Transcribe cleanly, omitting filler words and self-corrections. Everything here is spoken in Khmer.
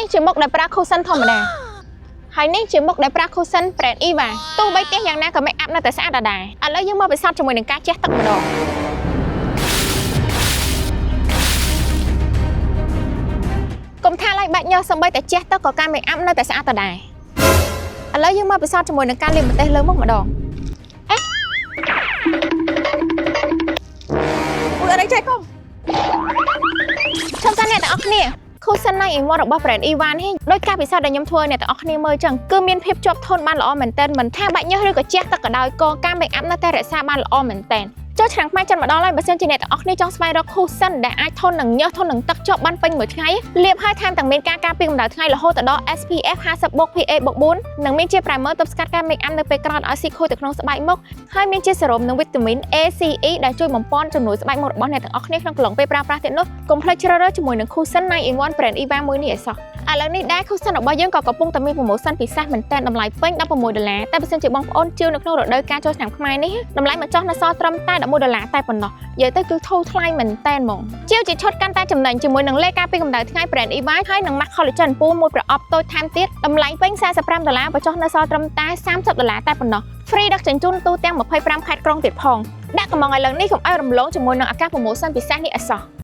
នេះជាមុខដែលប្រើ cushion ធម្មតាហើយនេះជាមុខដែលប្រើ cushion brand Eva ទោះបីផ្ទះយ៉ាងណាក៏ make up នៅតែស្អាតដដែលឥឡូវយើងមកពិសោធន៍ជាមួយនឹងការជះទឹកម្ដងកុំថាឡើយបាច់ញើសសំបីតែជះទឹកក៏ការ make up នៅតែស្អាតដដែលឥឡូវយើងមកពិសោធន៍ជាមួយនឹងការលាបម្ទេសលើមុខម្ដងអេ អូយអត់អីចេះកុំ ឈប់សិនអ្នកទាំងអស់គ្នា Cushion 9 in 1របស់ brand Eva នេះដោយការពិសោធន៍ដែលខ្ញុំធ្វើឲ្យអ្នកទាំងអស់គ្នាមើលចឹងគឺមានភាពជាប់ធន់បានល្អមែនទែនមិនថាបាច់ញើសឬក៏ជះទឹកក៏ដោយក៏ការ make up នៅតែរក្សាបានល្អមែនទែនចូលឆ្នាំខ្មែរចិនមកដល់ហើយបើសិនជាអ្នកទាំងអស់គ្នាចង់ស្វែងរក cushion ដែលអាចធន់នឹងញើសធន់នឹងទឹកជាប់បានពេញមួយថ្ងៃលាបហើយថែមទាំងមានការការពារកម្ដៅថ្ងៃរហូតដល់ SPF 50 PA 4និងមានជា primer ទប់ស្កាត់ការ make up នៅពេលក្រោយឲ្យស៊ីខូចទៅក្នុងស្បែកមុខហើយមានជាសេរ៉ូមនិងវីតាមីន A C E ដែលជួយបំប៉នជំនួយស្បែកមុខរបស់អ្នកទាំងអស់គ្នាក្នុងកំឡុងពេលប្រើប្រាស់ទៀតនោះកុំភ្លេចជ្រើសរើសជាមួយនឹង Cushion 9 in 1 brand Eva មួយនេះឲ្យសោះឥឡូវនេះដែរ Cushion របស់យើងក៏កំពុងតែមាន promotion ពិសេសមែនទែនតម្លៃពេញ16ដុល្លារតែបើសិនជាបងប្អូនជាវនៅក្នុងរដូវកាលចូលឆ្នាំខ្មែរនេះតម្លៃមកចុះនៅសល់ត្រឹមតែ11ដុល្លារតែប៉ុណ្ណោះនិយាយទៅគឺធូរថ្លៃមែនទែនហ្មងជាវជាឈុតកាន់តែចំណេញជាមួយនឹងលេខការពារកម្ដៅថ្ងៃ brand Eva ហើយនិង Max Collagen ពូមួយប្រអប់តូចថែមទៀតតម្លៃពេញ45ដុល្លារបញ្ចុះនៅសល់ត្រឹមតែ30ដុល្លារតែប៉ុណ្ណោះ free ដឹកជញ្ជូនទូទាំង25ខេត្តក្រុងទៀតផងដាក់កំងឥឡូវនេះកុំឲ្យរំលងជាមួយនឹងឱកាស promotion ពិសេសនេះឲ្យសោះ។